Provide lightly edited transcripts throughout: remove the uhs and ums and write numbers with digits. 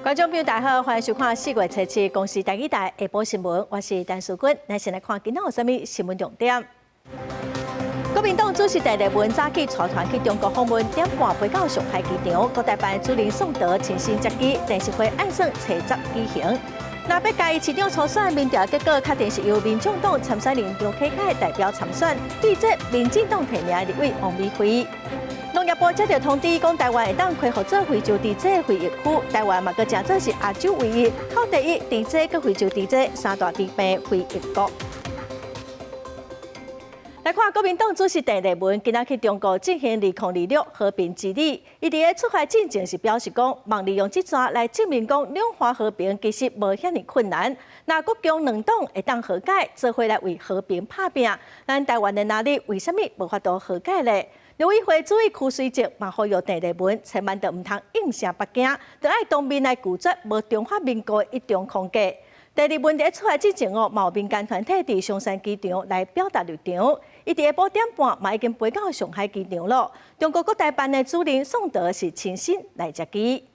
觀眾朋友大家好，歡迎收看4月初7公視台語台下晡新聞，我是陳淑君。咱先來看今仔有啥物新聞重點。國民黨主席鄭麗文早起帶團去中國訪問，點半飛到上海機場，國台辦主任宋德親身接機，電視會按算初十舉行。若欲嘉義市長初選民調結果確定是由民眾黨參選人張啟楷代表參選，對戰民進黨提名的立委王美惠。農業部接著通知，講台灣會當開放做非洲豬隻非疫區，台灣嘛閣成做是亞洲唯一、靠第一豬隻佮非洲豬隻三大豬病非疫國。來看國民黨主席鄭麗文今仔去中國進行2026和平之旅，伊佇咧出發進前是表示講，望利用這逝來證明講兩岸和平其實無遐爾困難。若國共兩黨會當和解，做伙來為和平拍拚，咱台灣的哪裡為啥物無法度和解咧？陸委會主委邱垂正嘛呼籲鄭麗文，千萬著毋通應承北京，著愛當面來拒絕無中華民國一中框架。鄭麗文佇出發之前哦，嘛有民間團體佇松山機場來表達立場。伊佇下晡點半嘛已經飛到上海機場了。中國國台辦的主任宋德是親身來接機。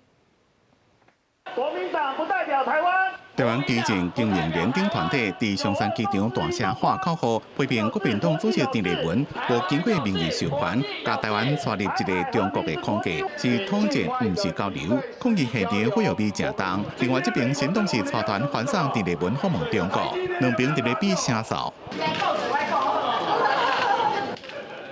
國民黨不代表台灣。台灣基進經民聯等團體佇松山機場大聲喊口號，批評國民黨主席鄭麗文無經過民意授權，共台灣帶入一个中國的框架，是統戰，毋是交流。抗議現場火藥味誠重。另外這邊新黨是帶團歡送鄭麗文訪問中國，兩邊佇咧比聲勢。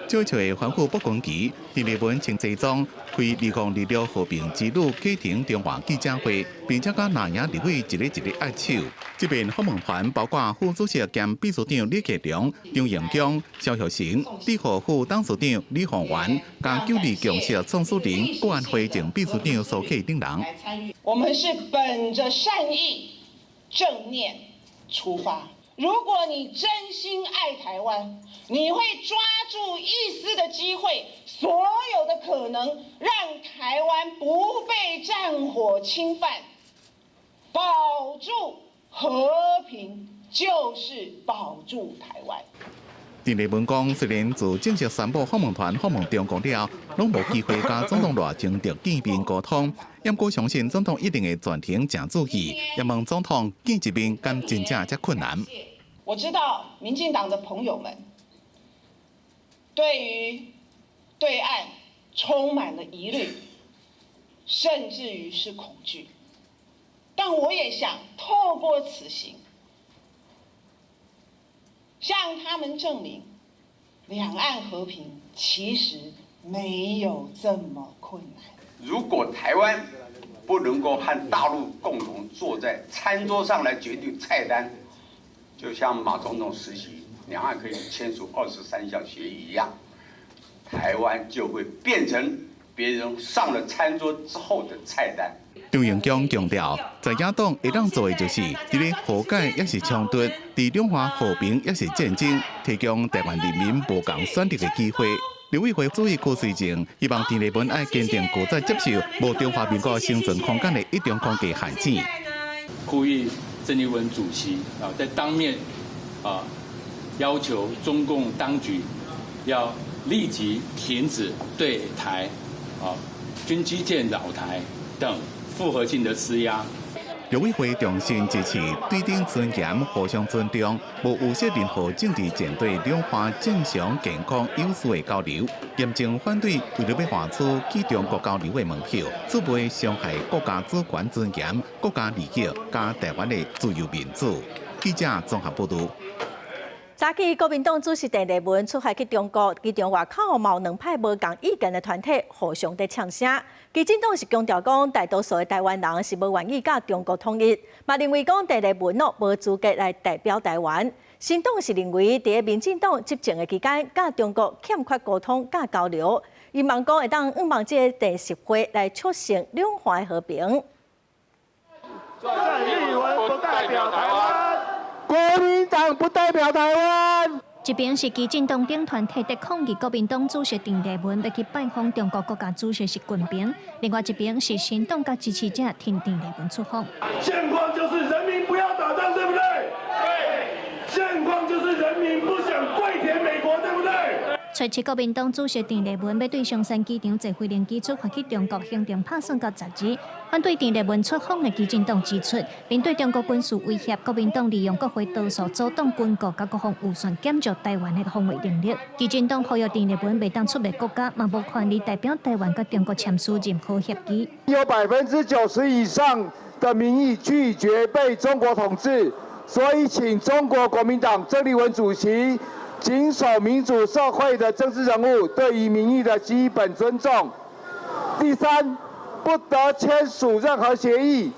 少少的反腐曝光期，鄭麗文穿西裝開2026和平之旅啟程中華記者會，並且佮藍營立委一个一个握手。這邊訪問團包括副主席兼秘書長李克強、張榮強、蕭旭成、智和副董事長李鳳元、佮九二共識創始人國安會前秘書長蘇啟等人。我們是本著善意、正念出發。如果你真心愛台灣，你會抓住一絲的機會，所有的可能，讓台灣不被戰火侵犯，保住和平，就是保住台灣。鄭麗文講，雖然自正式宣布訪問團訪問中國了，攏無機會佮總統賴清德見面溝通，毋過相信總統一定會全程誠注意，也問總統見一面敢真正遮困難。我知道民進黨的朋友們對於對岸充滿了疑慮，甚至於是恐懼，但我也想透過此行，向他們證明，兩岸和平其實沒有這麼困難。如果台灣不能夠和大陸共同坐在餐桌上來決定菜單，就像馬總統時期，兩岸可以簽署23項協議一樣，台灣就會變成別人上了餐桌之後的菜單。張榮強強調，在野黨會當做的就是佇咧和解抑是衝突，佇兩岸和平抑是戰爭，提供台灣人民無仝選擇的機會。陸委會主委邱垂正希望鄭麗文愛堅定拒絕接受無中華民國生存空間的一中框架陷阱。呼籲鄭麗文主席啊，在當面啊要求中共當局要立即停止對台啊軍機艦擾台等複合性的施壓。陸委會重申支持對等尊嚴、互相尊重，無預設任何政治前提，兩岸正常、健康、有序的交流。嚴正反對為著欲換取去中國交流的門票，出賣傷害國家主權尊嚴、國家利益佮台灣的自由民主。記者綜合報導。早起國民黨主席鄭麗文出發去中國，機場外口嘛有兩派無仝意見的團體互相佇嗆聲。基進黨是強調講，大多數的台灣人是無願意佮中國統一，嘛認為講鄭麗文咯無資格來代表台灣。新黨是認為，佇民進黨執政的期間，佮中國欠缺溝通、佮交流，希望講會當向望這个第十會來促成兩岸和平。鄭麗文不代表台灣。國民黨不代表台灣。一邊是基進黨等團體佇抗議國民黨主席鄭麗文欲去拜訪中國國家主席習近平，另外一邊是新黨佮支持者挺鄭麗文出訪。現況就是人民不要打仗，對不對？對。現況就是人民不想跪舔美國，對不對？初七國民黨主席鄭麗文欲對松山機場坐飛行機出發去中國，行程拍算到十日。反對鄭麗文出訪的基進黨指出，面對中國軍事威脅，國民黨利用國會多數阻擋軍購佮國防預算減少台灣的防衛能力。基進黨呼籲鄭麗文袂當出賣國家，嘛無權利代表台灣佮中國簽署任何協議。有90%以上的民意拒絕被中國統治，所以請中國國民黨鄭麗文主席謹守民主社會的政治人物對於民意的基本尊重。第三，不得簽署任何協議，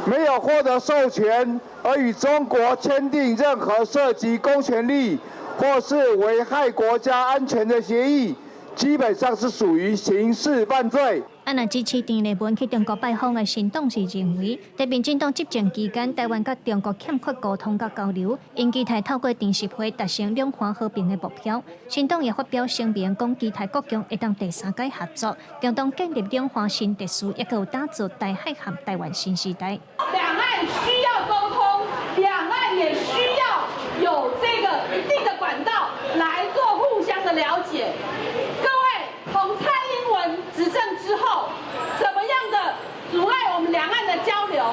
沒有獲得授權而與中國簽訂任何涉及公權力或是危害國家安全的協議，基本上是屬於刑事犯罪。啊，若支持鄭麗文去中國拜訪的新黨是認為，佇民進黨執政期間，台灣佮中國欠缺溝通佮交流，𪜶期待透過鄭習會達成兩岸和平的目標。新黨也發表聲明，講期待國共會當第三屆合作，共同建立兩岸新秩序，抑閣有打造台海和台灣新時代。兩岸需要溝通，兩岸也需要有這個一定的管道來做互相的了解。各位，從蔡英文執政之後，怎麼樣的阻礙我們兩岸的交流？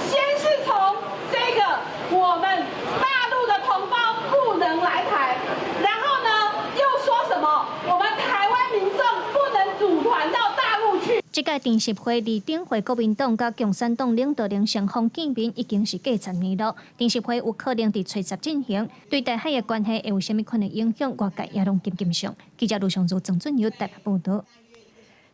先是從這個我們大陸的同胞不能來台，然後呢又說什麼我們台灣民眾不能組團到大陸去。這屆鄭習會離頂回國民黨佮共產黨領導人雙方見面已經是過10年了。鄭習會有可能佇初十進行，對台海的關係會有啥物款的影響？外界也攏緊緊上。記者盧尚如、曾俊友台北報導。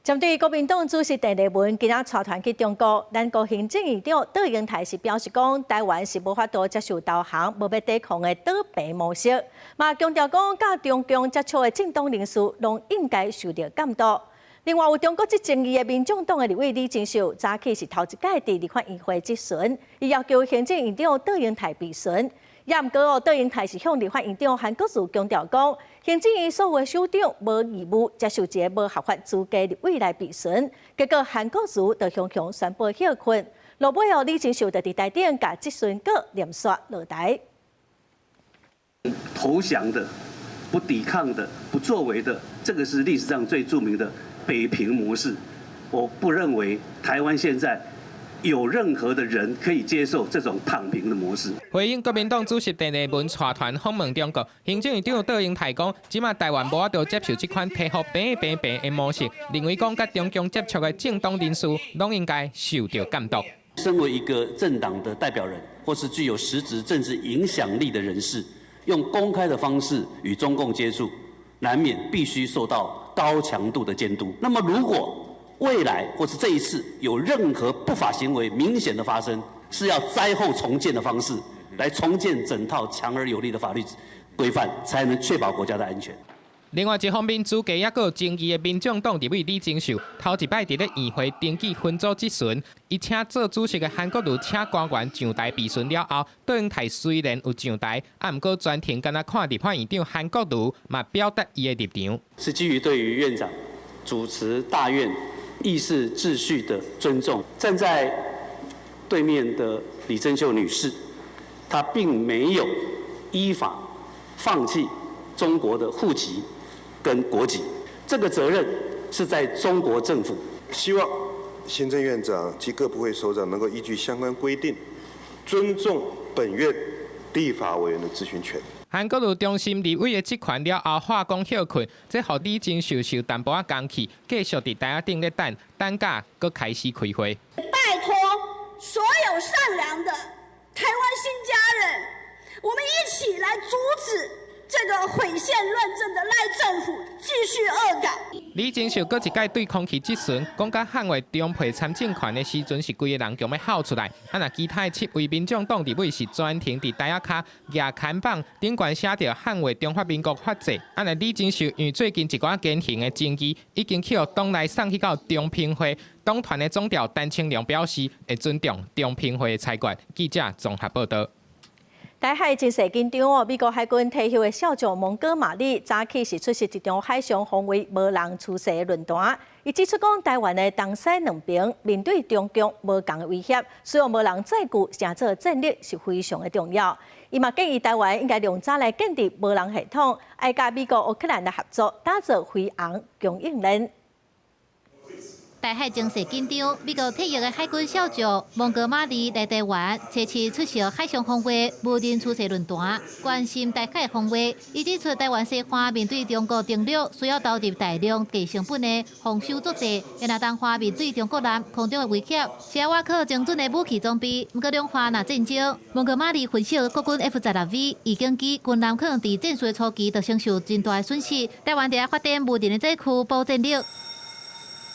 針對國民黨主席鄭麗文今仔帶團去中國，咱國行政院長卓榮泰是表示講，台灣是無法度接受投降、無欲抵抗的倒耙模式，嘛強調講，佮中共接觸的政黨人士攏應該受著監督。另外，有中國籍爭議的民眾黨的立委李貞秀，早起是頭一擺佇立法院會質詢，伊要求行政院長卓榮泰備詢。也毋過哦，卓榮泰是向立法院長韓國瑜強調講，行政院所有的首長無義務接受一个無合法資格立委來備詢。結果韓國瑜就雄雄宣布歇睏。落尾哦，李貞秀就佇台頂共質詢閣連續落台。投降的、不抵抗的、不作為的，這個是歷史上最著名的北平模式。我不認為台灣現在有任何的人可以接受這種躺平的模式。回應國民黨主席鄭麗文帶團訪問中國，行政院長卓榮泰講，這馬台灣無法度接受這款提予平平平的模式，認為講佮中共接觸的政黨人士，攏應該受著監督。身為一個政黨的代表人，或是具有實質政治影響力的人士，用公開的方式與中共接觸，難免必須受到高強度的監督。那麼，如果未來或是這一次有任何不法行為明顯的發生，是要災後重建的方式來重建整套強而有力的法律規範，才能確保國家的安全。另外一方面，資格猶閣有爭議的民眾黨立委李貞秀，頭一擺佇咧院會登記分組質詢，伊請做主席的韓國瑜請官員上台備詢了後，卓榮泰雖然有上台，啊，毋過全程敢若看立法院長韓國瑜嘛表達伊的立場。是基於對於院長主持大院議事秩序的尊重，站在對面的李貞秀女士，她並沒有依法放棄中國的戶籍跟國籍，這個責任是在中國政府。希望行政院長及各部會首長能夠依據相關規定，尊重本院立法委員的質詢權。韓國瑜重申立委的職權了後，話講歇睏，這予李貞秀受淡薄仔工氣，繼續佇台仔頂咧等，等甲閣開始開會。拜託所有善良的台灣新家人，我們一起來阻止這個毀憲亂政的賴政府繼續惡搞。李貞秀閣一擺對空氣質詢，講甲捍衛中配參政權的時陣，是規个人強欲吼出來。啊，若其他的七位民眾黨立委是全程佇台仔跤舉看板，頂懸寫著捍衛中華民國法制。啊，若李貞秀因為最近一寡言行的爭議，已經去予黨內送去到中評會。黨團的總召陳清良表示，會尊重中評會的裁決。記者綜合報導。台海情勢緊張哦，美國海軍退休的少將蒙哥馬利早起是出席一場海上防衛無人趨勢的論壇。伊指出講，台灣的東西兩邊面對中共無仝的威脅，使用無人載具成做戰力是非常的重要。伊嘛建議台灣應該量早來建立無人系統，愛佮美國、烏克蘭來合作，打造飛航供應鏈。台海情勢緊張，美國退役的海軍少將蒙哥馬利來台灣，初七出席海上防衛無人趨勢論壇，關心台海防衛。伊指出，台灣西岸面對中國登陸，需要投入大量低成本的防守作戰。若東岸面對中國艦空中的威脅，需要倚靠精準的武器裝備。毋過兩岸若戰爭，蒙哥馬利分析，國軍 F-16V 預警機軍艦可能佇戰事初期就承受真大的損失。台灣著愛發展無人的載具補戰力。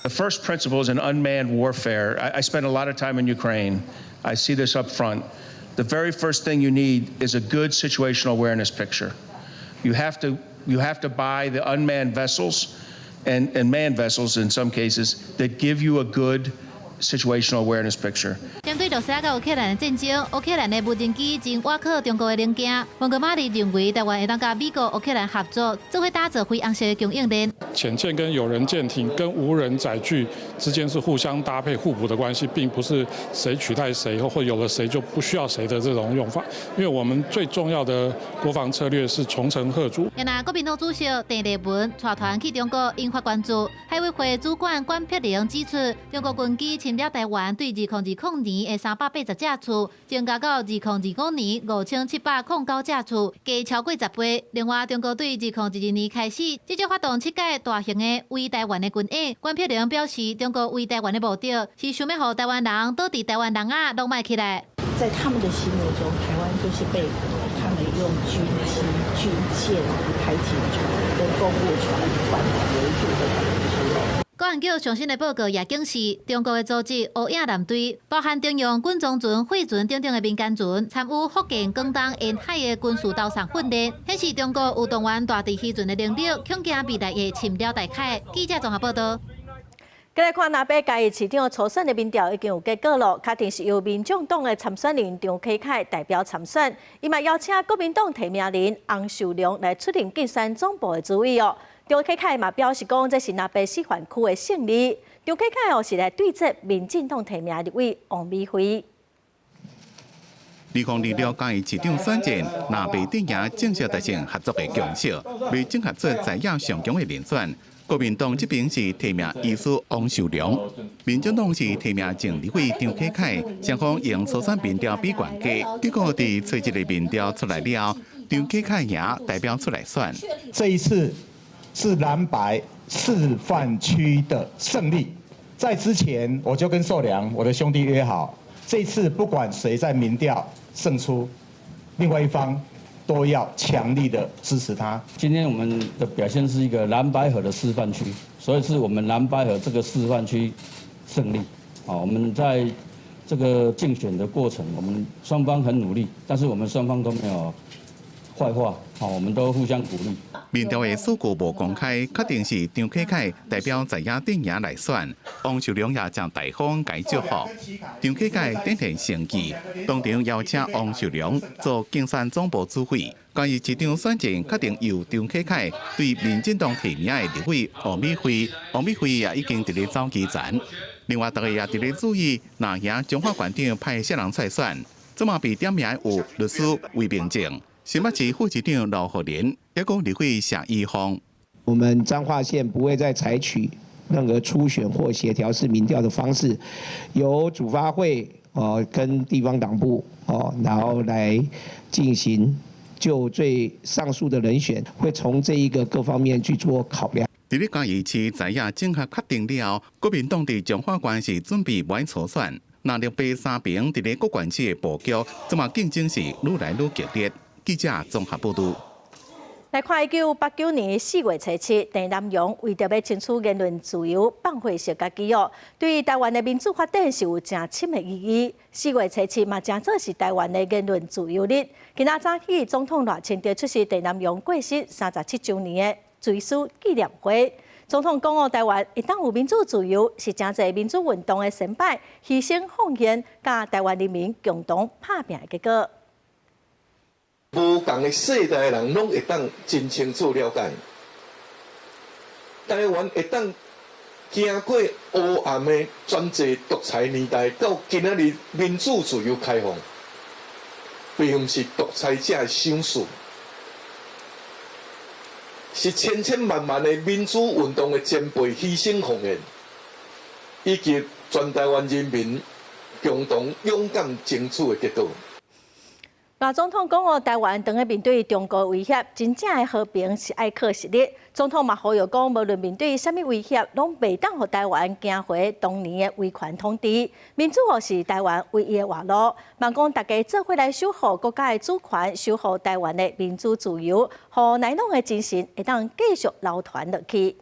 The first principle is in unmanned warfare. I spent a lot of time in Ukraine. I see this up front. The very first thing you need is a good situational awareness picture. You have to buy the unmanned vessels and manned vessels in some cases that give you a good situational awareness picture. 針對羅西亞佮烏克蘭的戰爭，烏克蘭的無人機真倚靠中國的零件。蒙哥馬利認為，台灣會當佮美國、烏克蘭合作，做伙打造飛航式的供應鏈。潛艦跟有人艦艇跟無人載具之間是互相搭配、互補的關係，並不是誰取代誰，或有了誰就不需要誰的這種用法。因為我們最重要的國防策略是重層嚇阻。若國民黨主席鄭麗文帶團去中國，引發關注。海委會主管管碧玲指出，中國軍機侵略台灣對2020年的380架次，增加到2025年5709架次，加超過10倍。另外，中國對2022年開始，至少發動七屆大型的圍台灣的軍演。管碧玲表示，中國圍台灣的目的是想欲予台灣人倒佇台灣人仔攏莫起來。在他們的心目中，台灣就是被他們用軍機、軍艦、海警船跟公務船環圍住的感覺。國安局上新的報告也顯示，中國的組織烏影艦隊，包含徵用滾裝船、貨船等等的民間船，參與福建、廣東沿海的軍事導送訓練，顯示中國有動員大地漁船的能力，恐驚未來會侵略台海。記者綜合報道。過來看南北嘉義市長初選的民調已經有結果了，確定是由民眾黨的參選人張啟楷代表參選，伊嘛邀請國民黨提名人翁秀良來出任競選總部的主委哦。張啟楷嘛表示講，這是南北示範區的勝利。張啟楷哦是來對質民進黨提名立委王美惠。2026嘉義市長選戰，藍白陣營正式達成合作的共識，欲整合出在野上強的人選。國民黨這邊是提名醫師翁秀良，民進黨是提名前立委張啟楷，雙方用初選民調比懸低，結果佇初一的民調出來了，張啟楷贏代表出來選。這一次是藍白示範區的勝利，在之前我就跟壽良我的兄弟約好，這次不管誰在民調勝出，另外一方都要強力的支持他。今天我們的表現是一個藍白合的示範區，所以是我們藍白合這個示範區勝利。啊，我們在這個競選的過程，我們雙方很努力，但是我們雙方都沒有壞話，好，我們都互相鼓勵。民調的數據無公開，確定是張啟楷代表在野陣營來選，翁秀良也誠大方共祝福。張啟楷展現誠意，當場邀請翁秀良做競選總部主委。嘉義市長選戰確定由張啟楷對民進黨提名的立委王美惠，王美惠也已經佇咧走基層。另外，大家也佇咧注意，藍營彰化縣長派啥人出來選？這馬被點名有律師魏明正、新北市副市長盧鹤齡，抑閣立委謝依鳳。我們彰化縣不會再採取任何初選或協調式民調的方式，由組發會哦跟地方黨部哦，然後來進行就最上述的人選，會從這一個各方面去做考量。佇咧嘉義市在野整合確定了，國民黨佇彰化縣是準備無愛初選，藍綠白三邊佇咧各縣市的布局，這馬競爭是愈來愈激烈。記者綜合報道。來看1989年4月初7，鄭南榕為著欲爭取言論自由，放火燒家己哦。對於台灣的民主發展是有誠深的意義。4月初7嘛，誠做是台灣的言論自由日。今仔早起，總統賴清德出席鄭南榕過身37週年的追思紀念會。總統講哦，台灣會當有民主自由，是誠濟民主運動的先輩犧牲奉獻，佮台灣人民共同拍拚的結果。無仝的世代的人攏會當真清楚了解，台灣會當經過黑暗的專制獨裁年代，到今仔日民主自由開放，並毋是獨裁者的賞賜，是千千萬萬的民主運動的前輩犧牲奉獻，以及全台灣人民共同勇敢爭取的結果。賴總統講哦，台灣當咧面對中國威脅，真正的和平是愛靠實力。總統嘛呼籲講，無論面對啥物威脅，攏袂當予台灣行回當年的威權統治。民主哦是台灣唯一的活路。望講大家做伙來守護國家的主權，守護台灣的民主自由，予乃攏的精神會當繼續流傳落去。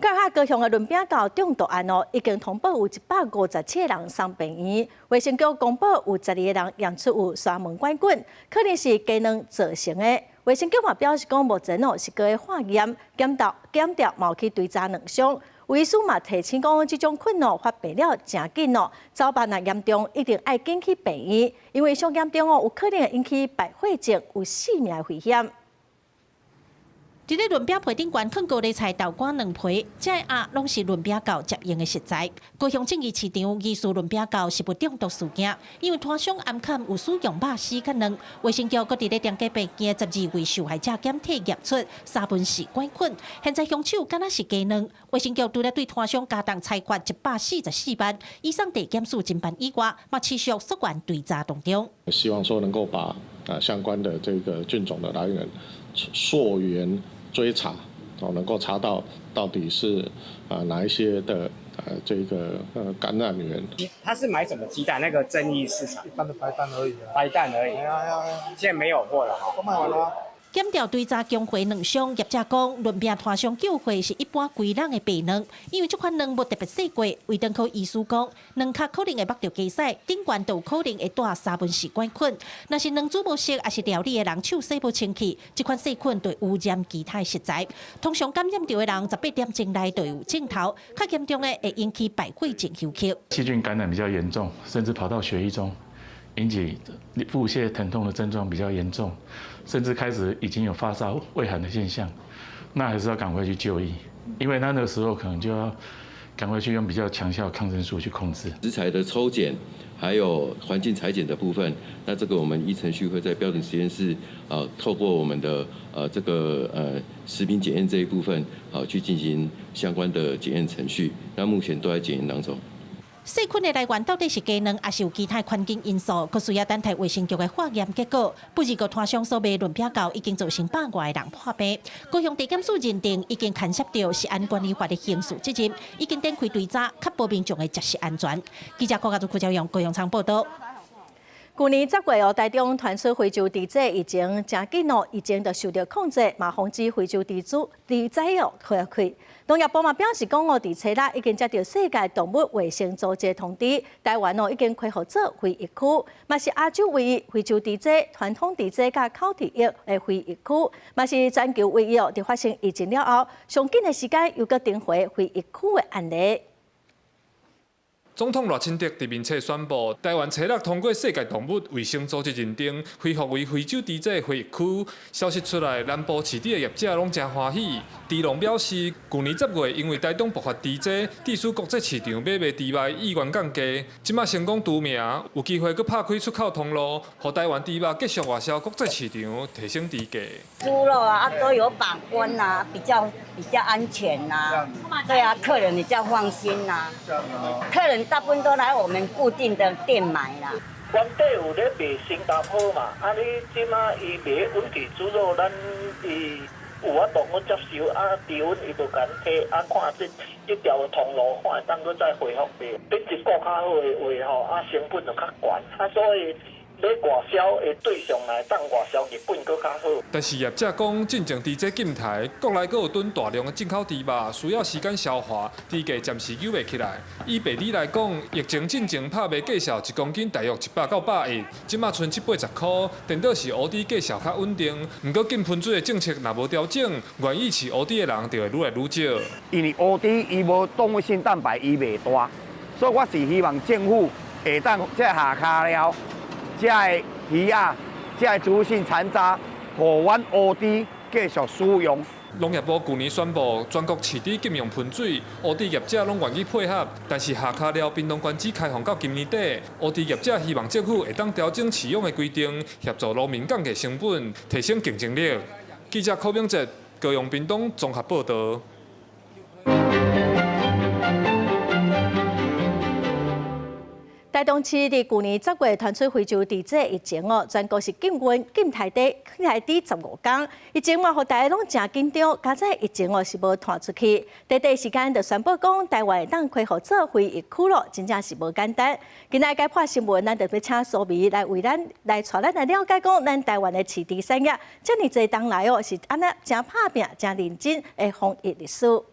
閣下高雄的崙餅狗中毒案哦，已經通報有157個人送病院，衛生局公布有12個人驗出有沙門桿菌，可能是雞卵造成的。衛生局嘛表示講，目前哦是閣咧化驗、檢度、檢調，嘛有去追查卵商。醫師嘛提醒講，這種菌哦發病了誠緊哦，走肉若嚴重，一定愛緊去病院，因為上嚴重哦有可能會引起敗血症，有性命的危險。佇咧崙餅皮頂懸囥高麗菜、豆乾卵皮，這个鴨攏是崙餅狗食用的食材。高雄正義市場疑似崙餅狗食物中毒事件，因為攤商暗崁有使用肉絲佮卵，衛生局閣佇咧苓家病院12位受害者檢體驗出沙門氏桿菌，現在兇手敢若是雞卵。衛生局除了對攤商加重裁罰144萬，移送地檢署偵辦以外，嘛持續溯源追查當中。希望說能夠把相關的這個菌種的來源溯源追查，哦，能夠查到到底是哪一些的這個感染源。他是買什麼雞蛋？那個爭議市場。一般的白蛋而已啊。白蛋而已。哎呀呀！現在沒有貨了。都賣完了。檢調追查供貨卵商，業者講，崙餅攤商叫貨是一般規籠的白卵，因為這款卵無特別洗過。衛生科醫師講，卵殼可能會縛著雞屎，頂懸就有可能會帶沙門氏桿菌。若是卵煮無熟，抑是料理的人手洗無清氣，這款細菌就會污染其他食材。通常感染著的人，18點鐘內就有症頭，較嚴重的會引起敗血症休克。細菌感染比較嚴重，甚至跑到血液中，引起腹瀉、疼痛的症狀比較嚴重，甚至開始已經有發燒、畏寒的現象，那還是要趕快去就醫，因為那個時候可能就要趕快去用比較強效抗生素去控制。食材的抽檢，還有環境採檢的部分，那這個我們依程序會在標準實驗室，透過我們的這個食品檢驗這一部分，好去進行相關的檢驗程序。那目前都在檢驗當中。細菌的來源到底是雞卵，抑是有其他環境因素？閣需要等待衛生局的化驗結果。不過，攤商所賣崙餅狗已經造成100外個人破病。高雄地檢署認定已經牽涉到食安管理法的刑事責任，已經展開追查，確保民眾的食食安全。記者郭家祖、柯昭陽、高雄倉報道。舊年10月哦，台中傳出非洲豬瘟疫情誠緊哦，疫情就受著控制，嘛防止非洲豬瘟豬災哦開開。農業部嘛表示講哦，佇初六已經接著世界動物衛生組織通知，台灣哦已經恢復做非疫區，嘛是亞洲唯一非洲豬瘟、傳統豬瘟佮口蹄疫的非疫區，嘛是全球唯一哦，佇發生疫情了後，上緊的時間又閣重回非疫區的案例。總統賴清德佇面冊宣布，台灣初六通過世界動物衛生組織認定，恢復為非洲豬瘟非疫區。消息出來，南部飼豬的業者攏誠歡喜。豬農表示，舊年10月因為台中爆發豬瘟，致使國際市場買賣豬肉意願降低。這馬成功除名，有機會閣拍開出口通路，予台灣豬肉繼續外銷國際市場，提升豬價。豬肉啊，都有把關啊，比較安全呐。對啊，客人比較放心呐。客人大部分都來我們固定的店買啦。原底有咧賣新加坡嘛，啊你這馬伊賣本地豬肉，咱伊有法度閣接受，啊，豬瘟伊就共提，啊，看這條通路看會當閣再恢復袂？品質顧較好的話吼，啊，成本就較懸，啊，所以。咧外銷的對象來當外銷日本閣較好。但是業者講，進前豬瘟禁台，國內閣有囤大量的進口豬肉，需要時間消化，豬價暫時扭袂起來。以白米來講，疫情進前拍賣價數一公斤大約100到110，這馬賰七八十箍，顛倒是烏豬價數較穩定。毋過禁噴水的政策若無調整，願意飼烏豬的人就會愈來愈少。因為烏豬伊無動物性蛋白，伊袂大，所以我是希望政府會當這下跤了。這个魚仔這个植物性殘渣，予阮烏豬繼續使用。農業部舊年宣布全國飼豬禁用噴水，烏豬業者攏願意配合。但是下跤了，屏東縣只開放到今年底，烏豬業者希望政府會當調整飼養的規定，協助農民降低成本，提升競爭力。記者柯明哲，高雄屏東綜合報導。台東市佇舊年10月傳出非洲豬瘟疫情哦，全國是禁運、禁台豬、禁台豬15天。疫情嘛，予大家攏誠緊張，佳哉疫情哦是無傳出去。短短時間就宣布講台灣會當恢復做非疫區咯，真正是無簡單。今仔解破新聞，咱特別請蘇眉來為咱來帶咱來了解講，咱台灣的飼豬產業遮爾濟冬來哦，是按怎誠拍拚、誠認真的防疫歷史。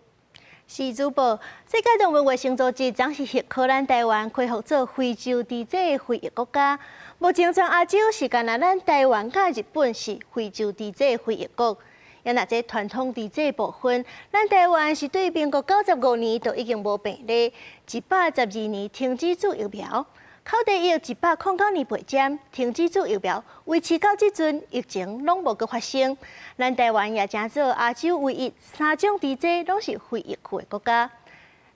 是主播，世界動物衛生組織總是許可咱台灣恢復做非洲豬瘟非疫國家。目前全亞洲是干焦咱台灣佮日本是非洲豬瘟非疫國。也若這傳統豬瘟部分，咱台灣是對民國95年就已經無病例，112年停止注疫苗，口蹄疫109年拔針，停止注疫苗，維持到這陣疫情攏無閣發生。咱台灣也成做亞洲唯一三種豬瘟攏是非疫區的國家。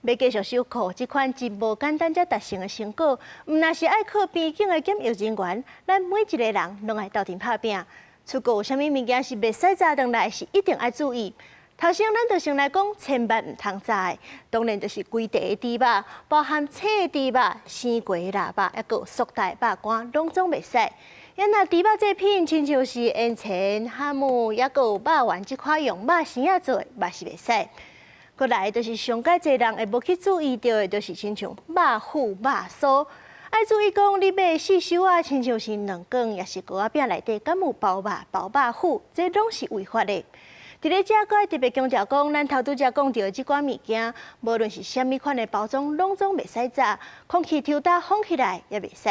欲繼續守護這款真無簡單才達成的成果，毋但是愛靠邊境的檢疫人員，咱每一個人攏愛鬥陣拍拚。出國有啥物物件是袂使炸轉來，是一定愛注意。頭先咱就先來講，千萬毋通炸的，當然就是規塊的豬肉，包含青的豬肉、生過的臘肉，抑閣有塑袋肉乾，攏總袂使。啊若豬肉製品，親像是煙腸、哈姆，抑閣有肉丸這款用肉絲仔做的，嘛是袂使。閣來就是上蓋濟人會無去注意著的，就是親像肉脯、肉酥。愛注意講，你買四收仔，親像是卵羹，抑是糕仔餅內底，敢有包肉、包肉脯，這攏是違法的。佇咧遮閣愛特別強調講，咱頭拄才講著的這寡物件，無論是啥物款的包裝，攏總袂使炸，空氣抽焦封起來也袂使。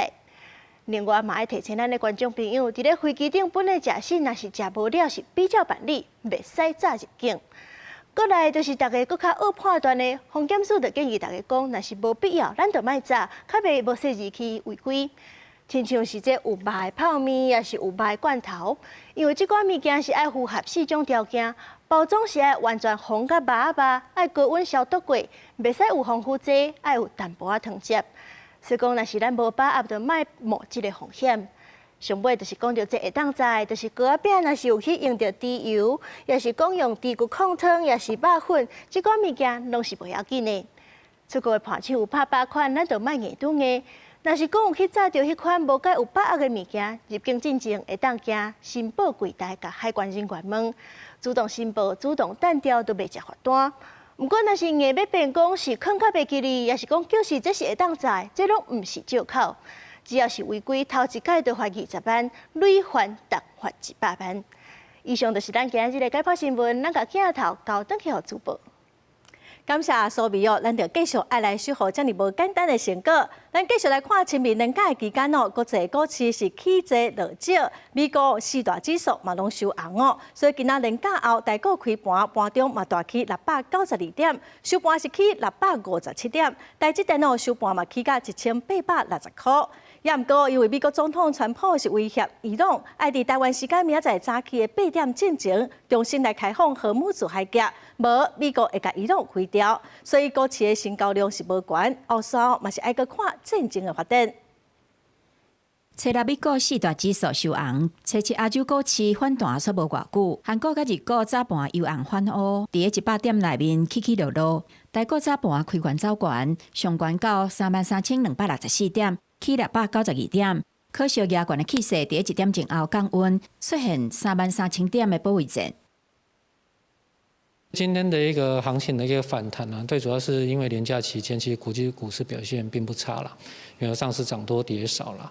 另外嘛愛提醒咱的觀眾朋友，佇咧飛機頂本的食品，若是食無了，是比照辦理，袂使炸入境。閣來就是大家閣較好判斷的，防檢署就建議大家講，若是無必要，咱就莫炸，較袂無細膩去違規。親像是這有肉的泡麵，抑是有肉的罐頭，因為這款物件是愛符合四種條件，包裝是愛完全封甲密密，愛高溫消毒過，袂使有防腐劑，愛有淡薄仔湯汁。所以講，若是咱無把握，就莫冒這個風險。上尾就是講著這會當炸的，就是糕仔餅，若是有去用著豬油，抑是講用豬骨控湯，抑是肉粉，這款物件攏是無要緊的。出國的伴手有拍八款，咱就莫硬拄硬。若是講有去炸著彼款無蓋有把握的物件，入境進前會當經申報櫃台共海關人員問，主動申報、主動單調都袂食罰單。毋過若是硬欲辯講是囥較袂記哩，抑是講就是這是會當炸的，這攏毋是藉口。只要是違規，頭一擺就罰20萬，累犯逐罰100萬。以上就是咱今日的解剖新聞，咱共鏡頭交轉去予主播。感謝蘇美哦，咱就繼續愛來守護遮爾無簡單的成果。咱繼續來看清明連假的期間哦，國際股市是起濟落少，美國四大指數嘛攏收紅哦。所以今仔連假後，台股開盤盤中嘛大起692點，收盤是起657點。台積電哦收盤嘛起價1860塊。也毋過，因為美國總統川普是威脅伊朗，愛佇台灣時間明仔載早起的8點進前，重新來開放荷姆茲海峽，無美國會共伊朗開掉，所以股市的成交量是無懸，後續嘛是愛閣看戰爭的發展。初六美股四大指數收紅，初七亞洲股市反彈煞無偌久，韓股佮日股早盤由紅反烏，佇咧100點內面起起落落。台股早盤開懸走懸，上懸到33,264點，起692點。可惜壓懸的氣勢，佇咧一點鐘後降溫，出現33,000點的保衛戰。今天的一個行情的一個反彈呢，最主要是因為連假期間，其實國際股市表現並不差啦，原則上是漲多跌少啦。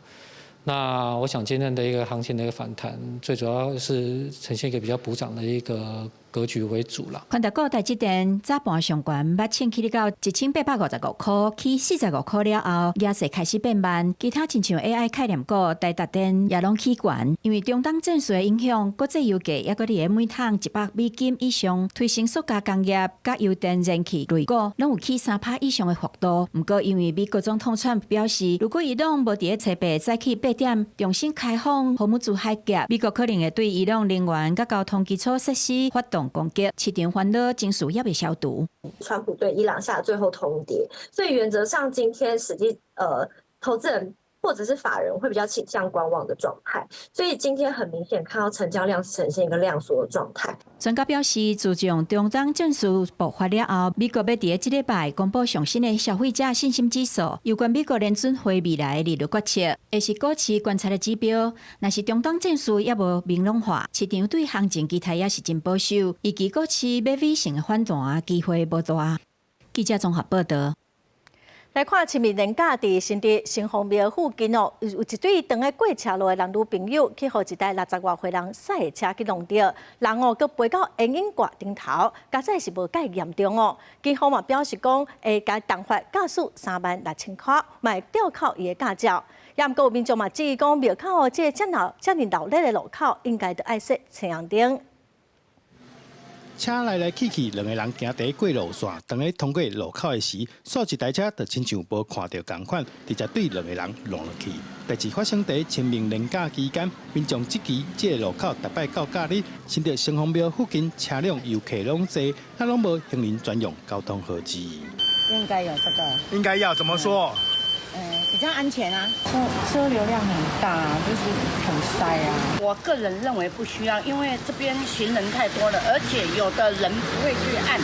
那我想今天的一個行情的一個反彈，最主要是呈現一個比較補漲的一個格局為主啦。權值股台積電早盤上懸，捌衝起到1855塊，起45塊了後，逆勢開始變慢。其他親像 AI 概念股、台達電也攏起懸，因為中東戰事的影響，國際油價抑閣佇咧每桶100美金以上，推升塑膠工業、佮油電燃氣類股，攏有起3趴以上的幅度。毋過因為美國總統川普表示，如果伊朗無佇咧初八早起8點重新開放荷姆茲海峽，美國可能會對伊朗能源佮交通基礎設施發動攻擊，市場煩惱情緒猶未消除。川普對伊朗下最後通牒，所以原則上今天實際投資人或者是法人會比較傾向觀望的狀態，所以今天很明顯看到成交量呈現一個量縮的狀態。專家表示，自從中東戰事爆發了後，美國欲佇咧這禮拜公布上新的消費者信心指數，有關美國聯準會未來利率決策，會是股市觀察的指標。若是中東戰事猶無明朗化，市場對行情期待也是真保守，預期股市欲尾性的反彈機會無大。記者綜合報道。來看清明連假佇新竹城隍廟附近哦，有一對當咧過車路的男女朋友，去予一台60外歲人駛的車去挵著，人哦閣飛到煙湧掛頂頭，佳哉是無蓋嚴重哦。警方嘛表示講，會共重罰駕駛36,000塊，嘛會吊扣伊的駕照。也毋過有民眾嘛質疑講，廟口哦，這個遮鬧遮爾鬧熱的路口，應該著愛設青紅燈。車來來去去，兩个人行佇過路線，當咧通過路口的時，煞一台車就親像無看著仝款，直接對兩个人挵落去。代誌發生佇清明連假期間，民眾質疑這個路口逐擺到假日，新竹城隍廟附近車輛遊客攏濟，啊攏無行人專用交通號誌。應該有這個。應該要怎麼說？比較安全啊，車流量很大，就是很塞啊。我個人認為不需要，因為這邊行人太多了，而且有的人不會去按。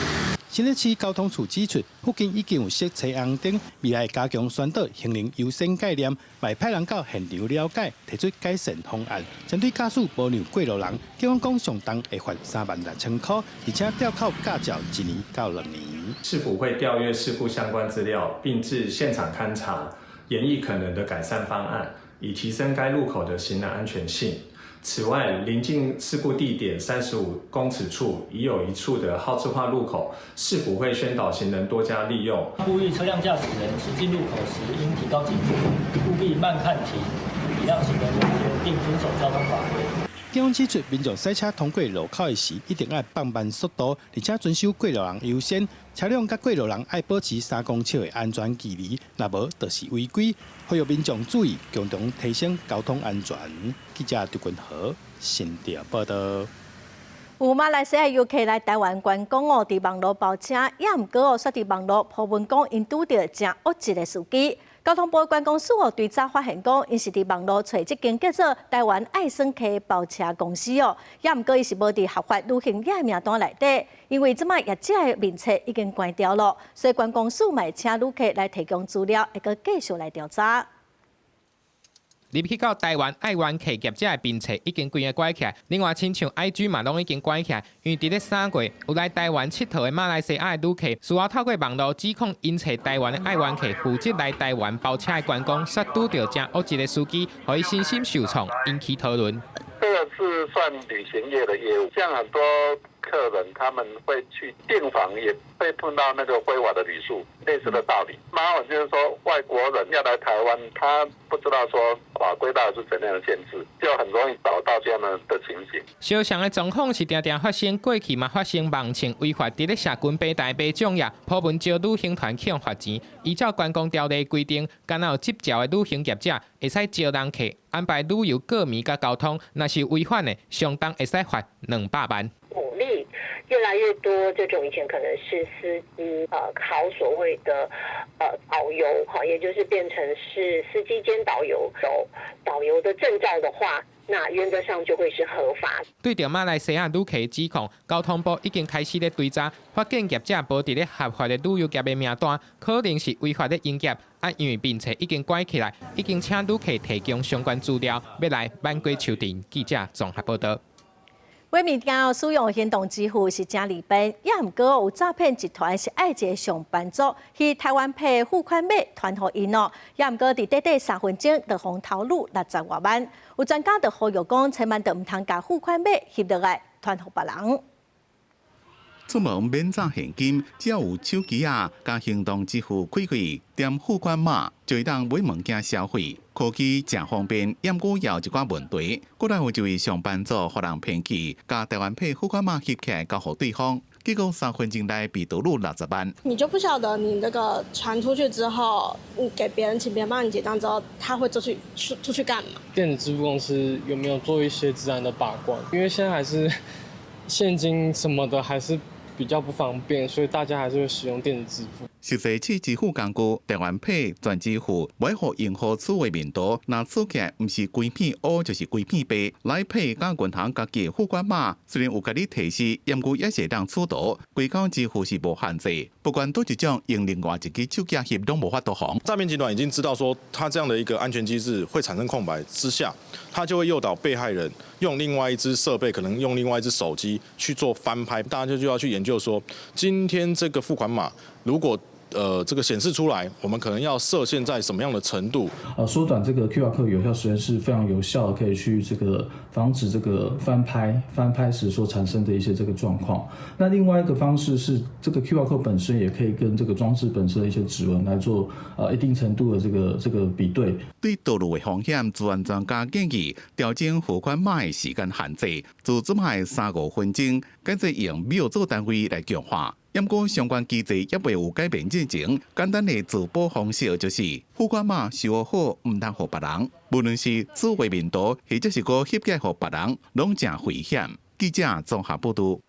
新竹市交通處指出，附近已經有設青紅燈，未來加強宣導行人優先概念，嘛會派人到現場了解，提出改善方案。針對駕駛無讓過路人，警方講上重會罰36,000塊，而且吊扣駕照1年到2年。市府會調閱事故相關資料，並至現場勘查，研議可能的改善方案，以提升該路口的行人安全性。此外，鄰近事故地點35公尺處已有一處的號誌化路口，市府會宣導行人多加利用。呼籲車輛駕駛人行進路口時應提高警覺，務必慢看停，禮讓行人優先，並遵守交通法規。警方指出，民眾駛車通過路口的時，一定愛放慢速度，而且遵守過路人優先。車輛佮過路人愛保持3公尺的安全距離，若無就是違規。呼籲民眾注意，共同提升交通安全。記者張君和新竹報道。有馬來西亞遊客來台灣觀光哦，佇網路包車，也毋過哦，煞佇網路 po 文講，𪜶拄著誠惡質的司機。交通部觀光署哦，追查發現講，𪜶是佇網路揣這間叫做台灣愛耍客包車公司哦，也毋過伊是無佇合法旅行業名單內底，因為這擺業者的面冊已經關掉了，所以觀光署嘛會請旅客來提供資料，會閣繼續來調查。入去到台灣愛玩客業者的面冊已經規个關起來，另外親像 IG 嘛攏已經關起來，因為佇咧3月有來台灣𨑨迌的馬來西亞的旅客，事後透過網路指控𪜶揣台灣的愛玩客負責來台灣包車的觀光，煞拄著誠惡質的司機，予伊身心受創，引起討論。這個是算旅行業的業務，像很多客人他們會去訂房，也會碰到那個非法的旅宿，類似的道理。麻煩就是說，外國人要來台灣，他不知道說法規到底是怎樣的限制，就很容易找到這樣的情形。相像的狀況是定定發生，過去嘛發生網穿違法佇咧社群平台買粽葉，鋪文招旅行團去予罰錢。依照觀光條例規定，敢若有執照的旅行業者會使招人客安排旅遊過暝佮交通，若是違反的，相當會使罰200萬。鼓勵越來越多這種以前可能是司機考所謂的導遊哈，也就是變成是司機兼導遊，有導遊的證照的話，那原則上就會是合法。對著馬來西亞旅客指控，交通部已經開始咧追查，發現業者無佇咧合法的旅遊業的名單，可能是違法咧營業。啊，因為面冊已經關起來，已經請旅客提供相關資料，欲來挽回求償。記者綜合報道。買物件使用行動支付是誠利便，也毋過有詐騙集團是愛一个上班族去台灣 Pay 付款碼傳予𪜶哦，也毋過佇短短3分鐘就予偷擄60外萬。有專家就呼籲講，千萬就毋通共付款碼翕落來傳予別人。出門免紮現金，只要有手機仔，共行動支付開開，點付款碼就會當買物件消費。科技誠方便，毋過也有一寡問題。過來有一位上班族予人騙去，共台灣 Pay 付款碼翕起來交予對方，結果3分鐘內被盜入60萬。你就不曉得你這個傳出去之後，你給別人請別人幫你結賬之後，他會出去幹嘛？電子支付公司有沒有做一些資安的把關？因為現在還是現金什麼的還是比較不方便，所以大家還是會使用電子支付。實際試支付工具，台灣 Pay 全支付，袂予用戶數位面圖，若取起來毋是規片烏就是規片白。Line Pay 佮銀行家己的付款碼，雖然有共你提示，毋過也是會當取圖。規工支付是無限制，不管佗一種用另外一支手機翕攏無法度防。詐騙集團已經知道說，他這樣的一個安全機制會產生空白之下，他就會誘導被害人用另外一支設備，可能用另外一支手機去做翻拍。大家就要去研究說，今天這個付款碼如果這個顯示出來，我們可能要設限在什麼樣的程度？縮短這個 QR code 有效時間是非常有效的，可以去這個防止這個翻拍時所產生的一些這個狀況。那另外一個方式是，這個 QR code 本身也可以跟這個裝置本身的一些指紋來做一定程度的這個比對。對盜入的風險，資安專家建議調整付款碼的時間限制，自這擺3-5分鐘，改做用秒做單位來強化。毋過相關機制猶未有改變進前，簡單的自保方式就是付款碼收好，毋通予別人。無論是數位面圖，或者是閣翕起來予別人，攏誠危險。記者綜合報導。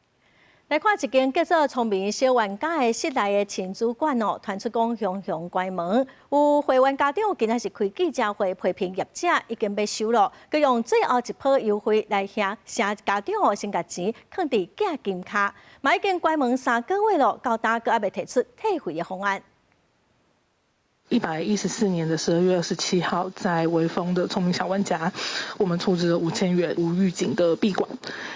來看一間叫做聰明小玩家的室內的親子館哦，傳出講雄雄關門。有會員家長今仔是開記者會批評業者已經欲收囉，閣用最後一波優惠來嚇嚇家長哦，先共錢囥佇寄金卡，嘛已經關門3個月囉，到今閣猶未提出退費的方案。114年的12月27號，在微風的聰明小玩家，我們處置了5000元無預警的閉館。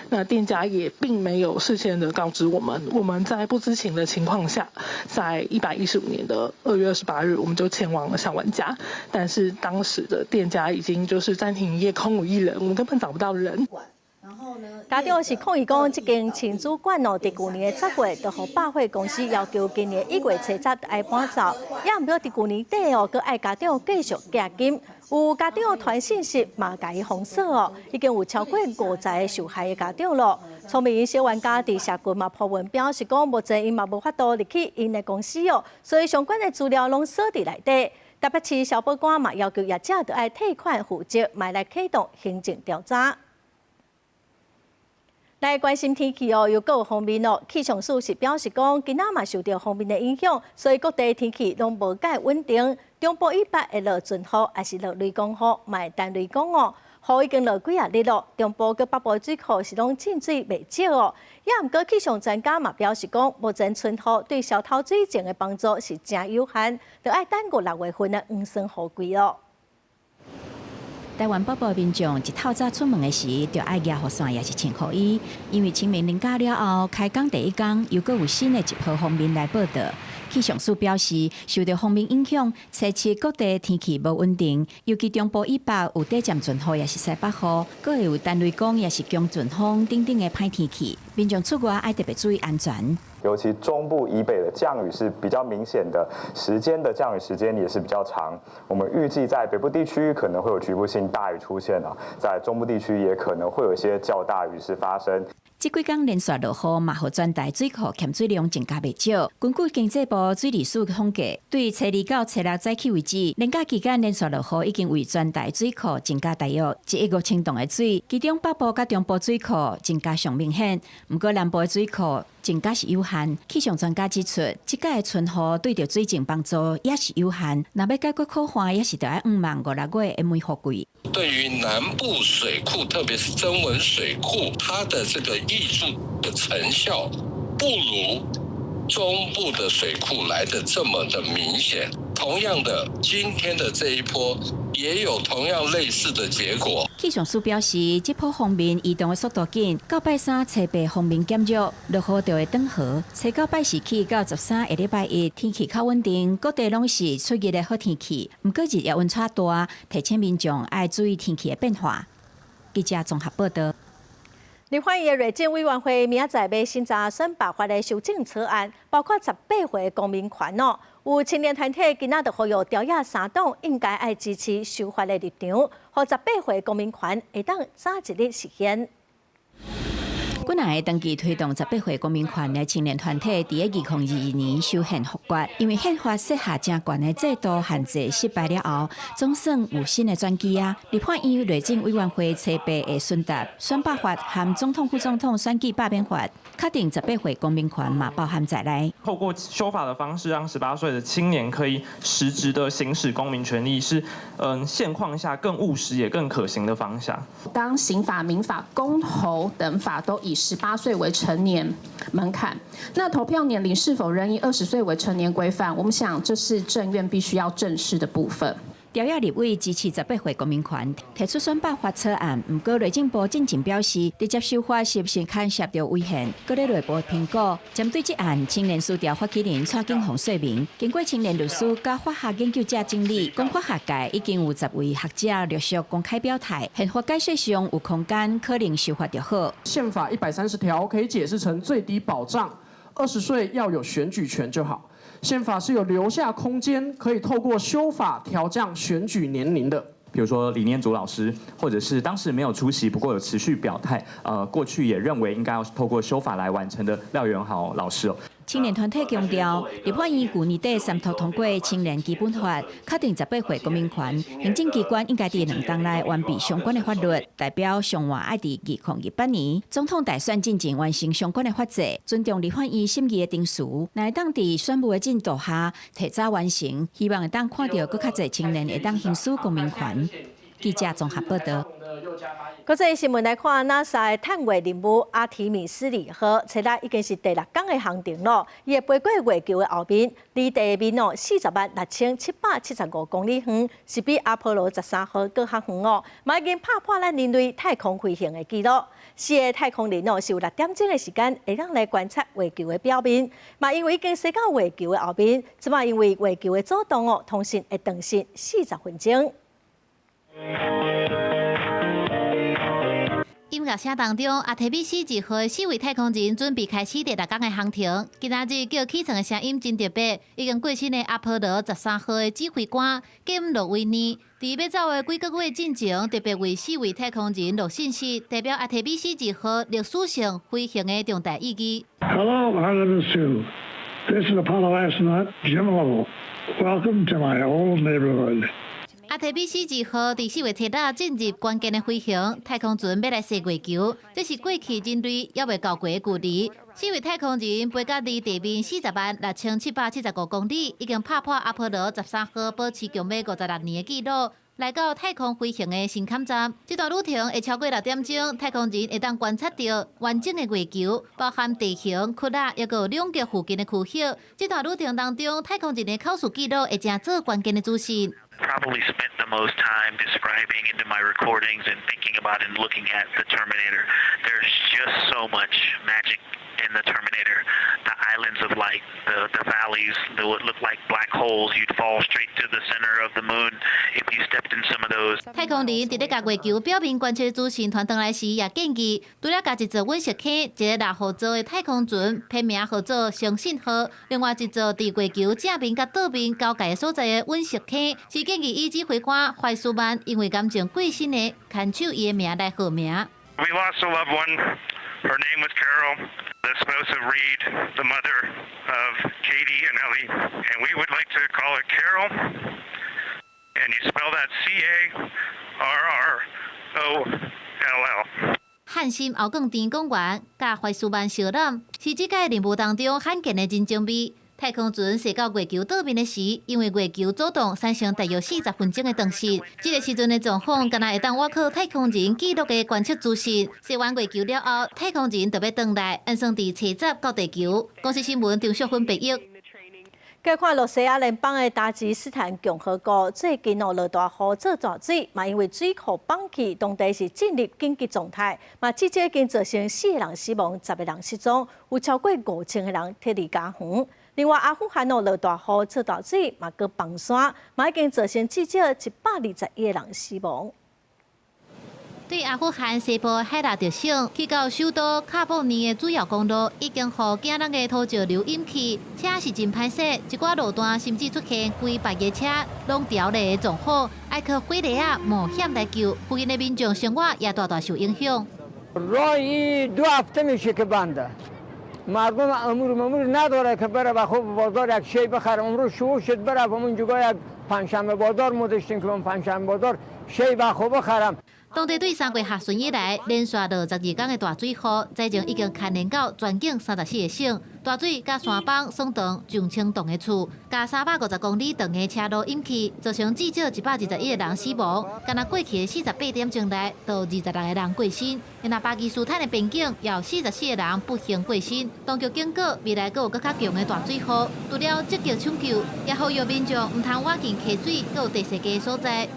那店家也並沒有事先的告知我們，我們在不知情的情況下，在115年的2月28日，我們就前往了小玩家。但是當時的店家已經就是暫停營業，空無一人，我們根本找不到人。家長是抗議講，這間親子館哦，佇舊年的10月，就予百貨公司要求今年1月初10愛搬走，也毋過佇舊年底哦，閣愛家長繼續寄金。有家長傳訊息嘛，共伊封鎖哦，已經有超過50個受害的家長囉。聰明小玩家佇社群嘛 po 文表示講，目前𪜶嘛無法度入去𪜶的公司哦，所以相關的資料攏鎖佇內底。台北市消保官嘛要求業者著愛退款負責，嘛來啟動行政調查。來關心天氣哦，又閣有鋒面哦。氣象署是表示講，今仔嘛受著鋒面的影響，所以各地天氣攏無蓋穩定。中部以北會落陣雨，抑是落雷公雨，嘛會單雷公哦。雨已經落幾仔日囉，中部佮北部水庫是攏進水袂少哦。也毋過氣象專家嘛表示講，目前春雨對消透水情的幫助是誠有限，著愛等五六月份的黃霜雨季囉。台灣北部民眾一透早出門的時，就愛舉雨傘，抑是穿雨衣，因為清明連假了後，開工第一工，又閣有新的一波鋒面來報到。氣象署表示，受著鋒面影響，初七各地天氣無穩定，尤其中部以北有短暫陣雨，抑是西北雨，閣會有單雷公，抑是強陣風等等的歹天氣，民眾出外愛特別注意安全。尤其中部以北的降雨是比較明顯的，時間的降雨時間也是比較長。我們預計在北部地區可能會有局部性大雨出現啊，在中部地區也可能會有一些較大雨勢發生。這幾工連續落雨，嘛予全台水庫欠水量增加袂少。根據經濟部水利署統計，對初二到初六早起為止，連假期間連續落雨已經為全台水庫增加大約1億5千噸的水。其中北部佮中部水庫增加上明顯，毋過南部的水庫增加是有限。氣象專家指出，這擺的春雨對著水情幫助也是有限。若欲解決苦旱，也是著愛向望五六月的梅雨季。對於南部水庫，特別是曾文水庫，它的這個挹注的成效不如中部的水庫來得這麼的明顯。同樣的，今天的這一波也有同樣類似的結果。氣象署表示，這波鋒面移動的速度緊，到拜三、初八鋒面減弱，落雨就會轉和。初九拜四起到13下禮拜一，天氣較穩定，各地攏是出熱的好天氣。毋過日夜溫差大，提醒民眾愛注意天氣的變化。記者綜合報導。立法院的內政委員會明仔載欲審查選罷法的修正草案，包括十八歲公民權哦。有青年團體今仔就呼籲朝野三黨應該愛支持修法的立場，予十八歲公民權會當早一日實現。幾若个長期推動十八歲公民權的青年團體，佇2022年修憲復決，因為憲法設下誠懸的制度限制失敗了後，總算有新的轉機啊！立法院內政委員會初八會詢答選罷法和總統、副總統選舉罷免法，確定十八歲公民權嘛包含在內。透過修法的方式，讓18歲的青年可以實質的行使公民權利，是現況下更務實也更可行的方向。當刑法、民法、公投等法都以十八歲為成年門檻，那投票年齡是否仍以20歲為成年規範？我們想這是政院必須要正視的部分。朝野立委支持十八歲公民權，提出選罷法草案。毋過內政部進前表示，直接修法是毋是牽涉著違憲，閣咧內部評估。針對這案，青年思潮發起人蔡景鴻說明，經過青年律師佮法學研究者整理，講法學界已經有10位學者陸續公開表態，憲法解釋上有空間，可能修法就好。憲法130條可以解釋成最低保障，20歲要有選舉權就好。憲法是有留下空間，可以透過修法調降選舉年齡的。比如說李念祖老師，或者是當時沒有出席，不過有持續表態，過去也認為應該要透過修法來完成的廖元豪老師哦。青年團體強調，立法院舊年底三讀通過青年基本法，確定十八歲公民權，行政機關應該佇2冬內完備相關的法律，代表上晚愛佇2028年總統大選進前完成相關的法制，尊重立法院審議的程序，若會當佇選務的進度下提早完成，希望會當看著閣較濟青年會當行使公民權。記者綜合報道。國際新聞來看，NASA 的探月任務阿提米斯二號，初六已經是第六工的航程囉。伊會飛過月球的後面，離地面哦406,775公里遠，是比阿波羅13號閣較遠哦。嘛已經拍破咱人類太空飛行的紀錄。四个太空人哦是有6點鐘的時間，會當來觀察月球的表面。嘛因為已經駛到月球的後面，這擺因為月球的阻擋哦，通訊會斷線40分鐘。音樂聲當中，阿提米斯二號四位太空人準備開始第六工的航程。今仔日叫起床的聲音真特別，已經過身的阿波羅十三號的指揮官金諾維尼，佇欲走的幾个月進前，特別為四位太空人錄信息，代表阿提米斯二號歷史性飛行的重大意義。 Hello, Artemis 2. This is Apollo astronaut Jim Lovell. Welcome to my old neighborhood. 阿提米斯二號佇4月初六進入關鍵的飛行，太空船欲來踅月球，這是過去人類猶未到過的距離。四位太空人飛到離地面406,775公里，已經拍破阿波羅十三號保持強欲56年的紀錄，來到太空飛行的新坎站。這段旅程會超過6點鐘，太空人會當觀察著完整的月球，包含地形、窟仔，抑閣有兩極附近的區域。這段旅程當中，太空人的口述記錄會成做關鍵的資訊。 Probably spent the most time describing into my recordings and thinking about and looking at the Terminator. There's just so much magic in the Terminator. The islands of light, the valleys, the what look like black holes. You'd fall straight to the center of the moon if you stepped in some of those. 太空人佇咧共月球表面觀測資訊傳轉來時，也建議除了共一座隕石坑、一个獵戶座的太空船編名號做相信號，另外一座佇月球正面佮倒面交界所在的隕石坑，是建議以指揮官懷斯曼因為癌症過身的牽手伊的名來號名。 We lost a loved one. Her name was Carol, the spouse of Reed, the mother of Katie and Ellie, and we would like to call it Carroll. And you spell that C A R R O L L. 漢森鰲鋼甜公園佮懷斯曼相攬，是這屆任務當中罕見的人情味。太空船踅到月球倒面的時，因為月球阻擋產生大約40分鐘的斷線。這个時陣的狀況，敢若會當倚靠太空人記錄的觀測資訊。踅完月球了後，太空人就欲轉來，按算佇初十到地球。公視新聞張淑芬報譯。繼看羅西亞聯邦的達吉斯坦共和國最近哦落大雨做大水，嘛因為水庫崩去，當地是進入緊急狀態，嘛至少已經造成四個人死亡，10個人失蹤，有超過5000個人撤離家園。另外，阿富汗哦落大雨做大水，嘛閣崩山，嘛已經造成至少121個人死亡。對阿富汗西部海拉特省去到首都喀布爾的主要公路，已經予驚人的土石流淹去，車是真歹勢，一寡路段甚至出現規排的車攏掉落的狀況，愛靠火犁仔冒險來救，附近的民眾生活也大大受影響。 راه دو هفته میشه که بنده مردم امور ممور نداره که بره به خوب بازار یک شی بخره. امروز شروع شد بره همون جگاه یک پنجشنبه بازار مو داشتیم که من پنجشنبه بازار شی به خوب بخرم。當地對3月下旬以來，連續落12天的大水雨，災情已經牽連到全境34個省。大水佮山崩損斷上千棟的厝，共350公里長的車路淹去，造成至少121個人死亡。干焦過去的48點鐘內，就26個人過身。若巴基斯坦的邊境，也有44個人不幸過身。當局警告，未來閣有閣較強的大水雨，除了積極搶救，也呼籲民眾毋通倚近溪水，閣有地勢低的所在。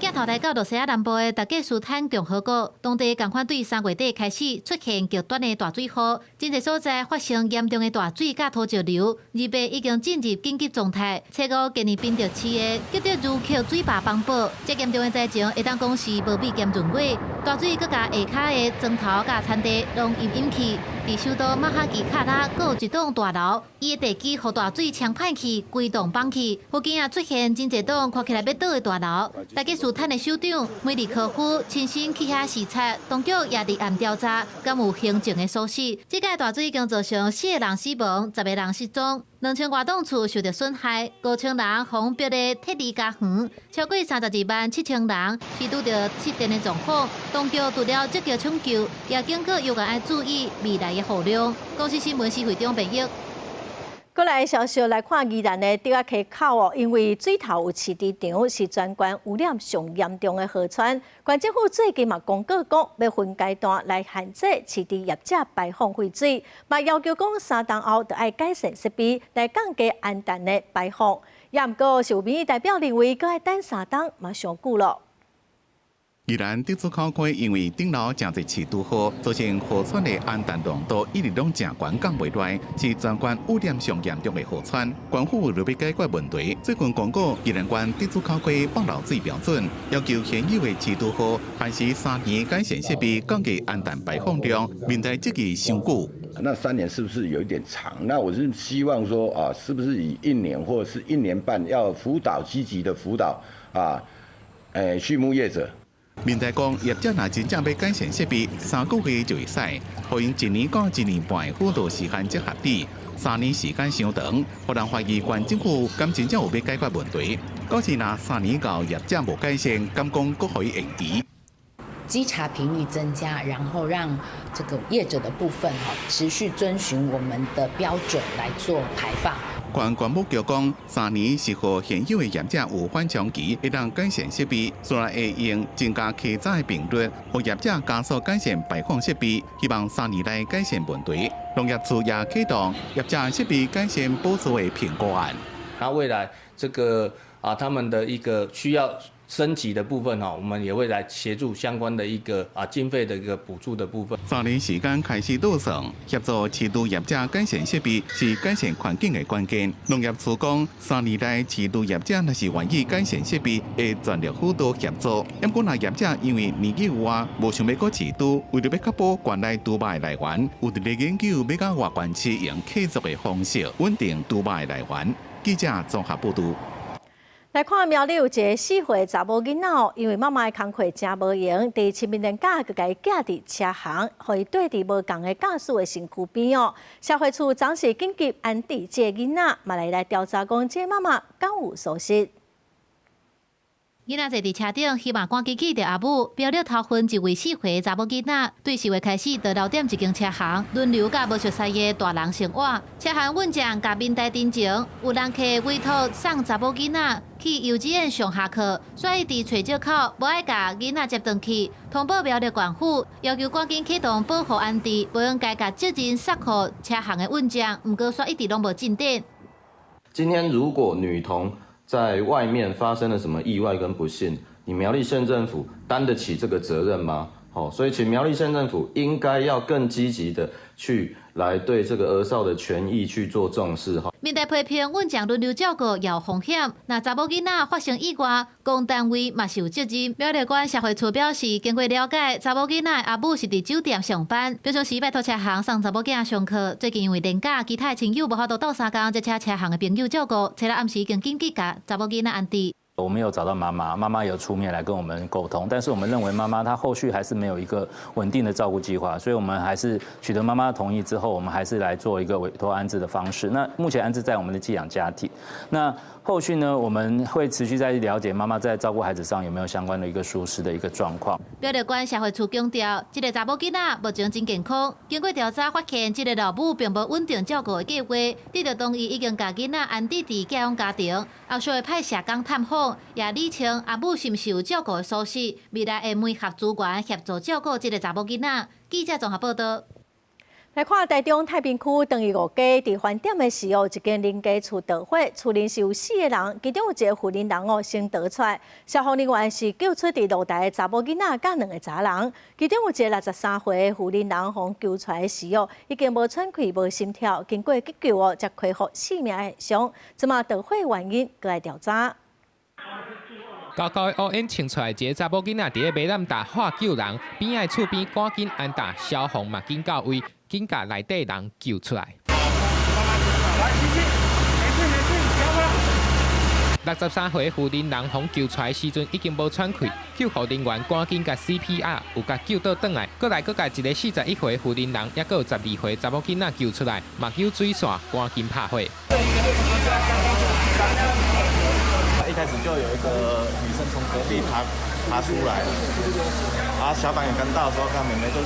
鏡頭來到露西亞南部的達吉斯坦共和國，當地仝款對3月底開始出現極端的大水雨，真濟所在發生嚴重的大水佮土石流，二八已經進入緊急狀態。初五今年賓德市的吉德如克水壩崩爆，這嚴重的災情會當講是無比兼閏月，大水閣共下跤的磚頭佮田地攏淹淹去。佇首都馬哈奇卡拉，閣有一棟大樓，伊的地基予大水沖歹去，規棟崩去。附近也出現真濟棟看起來欲倒的大樓。達吉斯坦的首長梅利科夫親身去遐視察，當局也佇暗調查，敢有行政的疏失。這屆大水已經造成四個人死亡，10個人失蹤，2000外棟厝受著損害，5000人予逼咧撤離家園，超過32萬7千人是拄著失電的狀況。當局除了積極搶救，也警告遊人愛注意未來的雨量。公視新聞施惠中編譯。過來消息來看，宜蘭的竹仔溪口哦，因為水頭有飼豬場，是全縣污染上嚴重的河川。縣政府最近嘛公告講，欲分階段來限制飼豬業者排放廢水，嘛要求講3冬後就愛改善設備，來降低氨氮的排放。也毋過是有民意代表認為，閣愛等三冬嘛傷久咯。宜蘭竹仔口溪因為頂流誠濟飼豬號，造成河川的氨氮濃度一直攏誠懸降袂落，是全縣污染上嚴重的河川。縣府為著欲解決問題，最近公告宜蘭縣竹仔口溪放流水標準，要求現有的飼豬號限時3年改善設備，降低氨氮排放量，面對這個傷久。那3年是不是有一點長？那我是希望說啊，是不是以一年或者是一年半，要輔導積極的輔導啊，畜牧業者。民代講，業者若真正欲改善設備，3個月就會使，予𪜶一年到一年半的輔導時間才合理。三年時間傷長，予人懷疑縣政府敢真正有欲解決問題。閣是若三年後業者無改善，敢講閣予伊延期。稽查頻率增加，然後讓這個業者的部分哈持續遵循我們的標準來做排放。縣環保局講，三年是予現有的業者有緩衝期，會當改善設備，雖然會用增加稽查的頻率，予業者加速改善排放設備，希望三年內改善問題。農業處也啟動業者設備改善補助的評估案。那未來這個啊，他們的一個需要升級的部分哈，我們也會來協助相關的一個啊經費的一個補助的部分。三年時間開始倒算，協助飼豬業者改善設備是改善環境的關鍵。農業處講，三年內飼豬業者若是願意改善設備，會全力輔導協助。不過，若業者因為年紀有啊，無想欲閣飼豬，為著欲確保縣內豬肉的來源，有佇咧研究欲佮外縣市用契作的方式穩定豬肉的來源。記者綜合報導。來看苗栗有一个4歲查某囡仔哦，因為媽媽的工課誠無閒，佇清明連假就共伊寄佇車行，予伊綴佇無仝的駕駛的身軀邊哦。社會處昨時緊急安置這个囡仔，嘛來來調查講這個媽媽敢有疏失。囡仔坐佇車頂，希望趕緊見著阿母。苗栗頭份一位4歲查某囡仔，對4月開始就留踮一間車行，輪流佮無熟似的大人生活。車行運將共面台陳情，有人客委託送查某囡仔去幼稚園上下課，所以佇揣借口無愛共囡仔接轉去，通報苗栗縣府，要求趕緊啟動保護安置，無應該共責任捒予車行的運將，毋過煞一直攏無進展。今天如果女童在外面發生了什麼意外跟不幸，你苗栗縣政府擔得起這個責任嗎？好，所以請苗栗縣政府應該要更積極的去來對這個兒少的權益去做重視。哈，面對批評，院長輪流照顧也有風險。若查某囡仔發生意外，公單位嘛是有責任。苗栗縣社會處表示，經過了解，查某囡仔的阿母是佇酒店上班，平常時拜託車行送查某囝上課。最近因為連假，其他的親友無法度鬥相共，這請車行的朋友照顧。初六暗時已經緊急共查某囡仔安置。我們有找到媽媽，媽媽有出面來跟我們溝通，但是我們認為媽媽她後續還是沒有一個穩定的照顧計劃，所以我們還是取得媽媽的同意之後，我們還是來做一個委託安置的方式。那目前安置在我們的寄養家庭。那後續呢，我們會持續再了解媽媽在照顧孩子上有沒有相關的一個疏失的一個狀況。苗栗縣社會處強調，這個查某囡仔目前真健康，經過調查發現，這個老母並無穩定照顧的計劃，得著同意已經共囡仔安置佇寄養家庭，後續會派社工探訪，也理清阿母是毋是有照顧的疏失，未來會媒合資源協助照顧這個查某囡仔。記者綜合報道。來看台中太平區長義五街，佇飯點的時候，一間林家厝著火，厝內是有四個人，其中有一個婦人人哦先逃出來，消防人員是救出佇露台的查某囡仔佮兩个查人，其中有一個63歲的婦人人予救出來的時候，已經無喘氣、無心跳，經過急救哦，才恢復生命的跡象。這馬著火原因閣來調查。高高的烏煙衝出來，一个查某囡仔佇咧馬攬達喊救人，邊仔的厝邊趕緊按打消防嘛緊到位，緊共內底人救出來。63歲婦人人予救出來時陣已經無喘氣，救護人員趕緊共 CPR，有共救倒轉來，閣來閣共一个41歲婦人人，抑閣有12歲查某囡仔救出來，目睭水線趕緊拍火。一開始就有一個女生從隔壁爬出來了，然後小板也剛到的時候，看妹妹就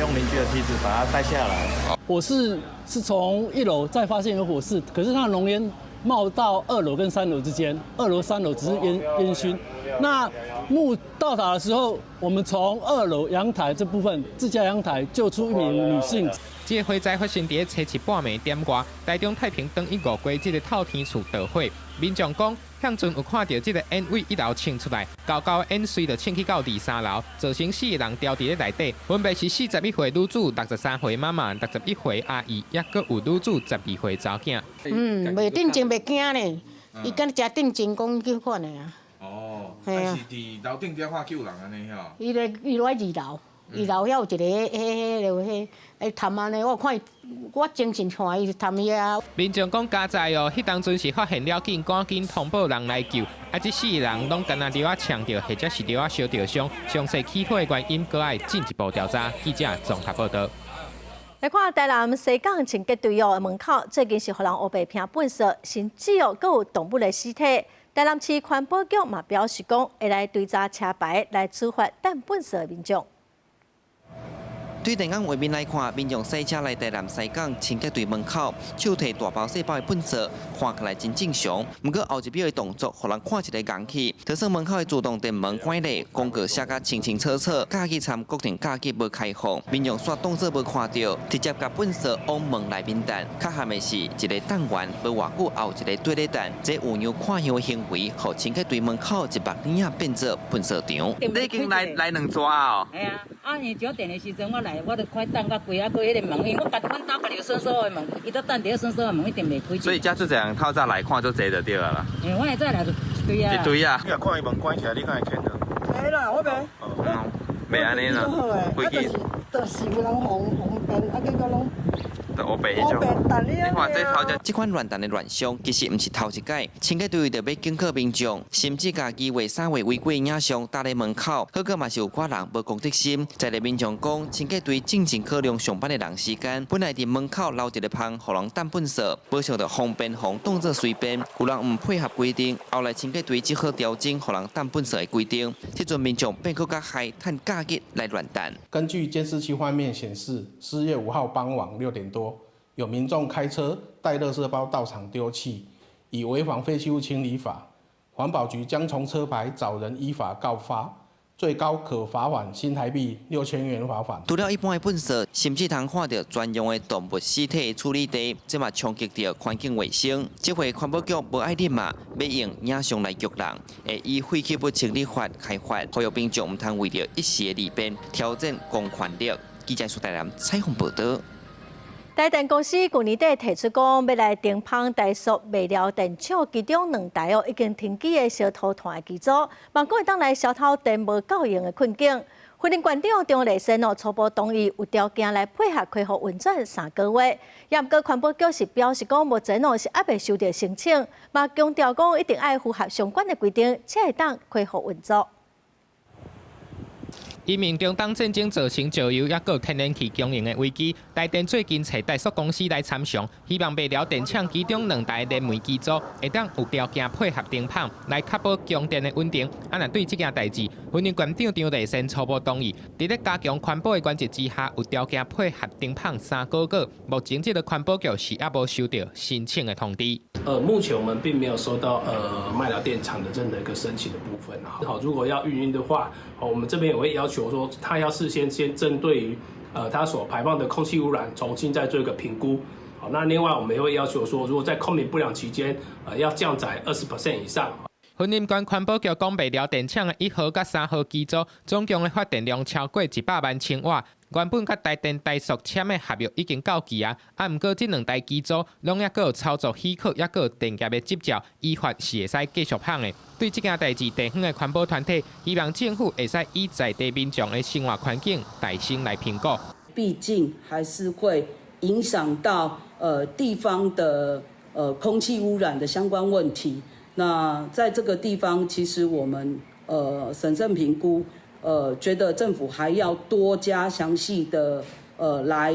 用鄰居的梯子把她帶下來。火勢是從一樓再發現有火勢，可是它的濃煙冒到二樓跟三樓之間，二樓、三樓只是煙燻。那木到達的時候，我們從二樓陽台這部分自家陽台救出一名女性。這個火災發生佇初七半暝點外，台中太平長義五街這个透天厝著火，民眾講，向陣有看著這个煙對一樓衝出來，高高煙隨著衝去到二三樓，造成四个人牢佇咧內底，分別是41歲女子、63歲媽媽、61歲阿姨，抑閣有女子12歲查某囝。袂鎮靜袂驚呢，伊敢若誠鎮靜講彼款的啊。哦，啊是佇樓頂佇喊救人按呢吼。伊咧伊落佇二樓。二樓遐有一个彼個潭按呢，我看伊，我精神看伊潭遐。民眾講佳哉哦，彼當陣是發現了緊，趕緊通報人來救。啊，這四个人攏敢若著仔嗆著，或者是著仔燒著傷。詳細起火的原因，閣愛進一步調查。記者綜合報道。來看台南西港清潔隊哦門口，最近是予人烏白拚糞埽，甚至哦閣有動物的屍體。台南市環保局嘛表示講，會來追查車牌來處罰擲糞埽的民眾。對電眼畫面來看，民眾駛車來台南西港清潔隊門口，手提大包細包的糞埽，看起來真正常。毋過後一秒的動作，予人看一个戇去。就算門口的自動電門關咧，公告寫甲清清楚楚，甲去參國定假日無開放，民眾煞當作無看著，直接共糞埽往門內面擲。較慘的是，一个擲完無偌久，後一个綴咧擲，這有樣看樣的行為，予清潔隊門口一目耳仔變做糞埽場。你已經來兩逝哦。係啊，啊，因為九點的時陣我來，我就看擲較規，啊，閣彼个門，因為我家己阮兜家己有鎖鎖的門，伊都擲佇咧鎖鎖的門，一定袂開。所以遮足濟人透早來看足濟就對了啦。欸，我會早來就一堆啊。一堆啊。你若看伊門關起來，你敢會牽著？袂啦，我袂。袂按呢啦。規矩。就是有人方便，啊，結果攏。烏白彼種，你看這頭這款亂擲的亂象，其實毋是頭一擺。清潔隊為著欲警告民眾，甚至共2月、3月違規影像貼佇門口，好過嘛是有寡人無公德心。在地民眾講，清潔隊進前考量上班的人時間，本來佇門口留一个芳，予人擲糞埽，無想著方便予人當作隨便，有人毋配合規定，後來清潔隊只好調整予人擲糞埽的規定。這陣民眾變閣較害，趁假日來亂擲。根據監視器畫面顯示，4月5號傍晚6點多，有民眾開車帶垃圾包到場丟棄，以違反廢棄物清理法，環保局將從車牌找人依法告發，最高可罰款新台幣6000元罰款。除了一般的糞埽，甚至通看著專用的動物屍體處理地，這嘛衝擊著環境衛生。這回環保局無愛忍嘛，欲用影像來激人，會依廢棄物清理法開罰，呼籲民眾毋通為著一時的利便挑戰公權力。記者蘇大南採訪報導。台電公司舊年底提出講，欲來停麭台塑麥寮電廠其中兩台哦已經停機的燒塗炭的機組，望講會當來消除電無夠用的困境。雲林縣長張麗善哦初步同意有條件來配合恢復運轉3個月。也毋過環保局是表示講，目前哦是猶未收著申請，嘛強調講一定愛符合相關的規定，才會當恢復運作。因應中東戰爭造成石油抑閣天然氣供應的危機，台電最近揣台塑公司來參詳，希望麥寮電廠其中兩台燃煤機組會當有條件配合停麭，來確保供電的穩定。啊，若對這件代誌，雲林縣長張麗善初步同意，佇咧加強環保的原則之下，有條件配合停麭3個月。目前這个環保局是猶無收著申請的通知。目前我們並沒有收到麥寮電廠的任何一個申請的部分啊。好，如果要運營的話，我們這邊也會要求說，他要事先先針對於他所排放的空氣污染，重新再做一個評估。好，那另外我們也會要求說，如果在空頻不良期間，要降載20% 以上。雲林縣環保局講，麥寮電廠的1號佮3號機組總共的發電量超過100萬千瓦。原本佮台電台塑簽的合約已經到期啊，啊，毋過這兩台機組攏猶閣有操作許可，猶閣有電業的執照，依法是會使繼續麭的。對這件代誌，地方的環保團體希望政府會使以在地民眾的生活環境代先來評估。畢竟還是會影響到地方的空氣污染的相關問題。那在這個地方，其實我們審慎評估。覺得政府還要多加詳細的來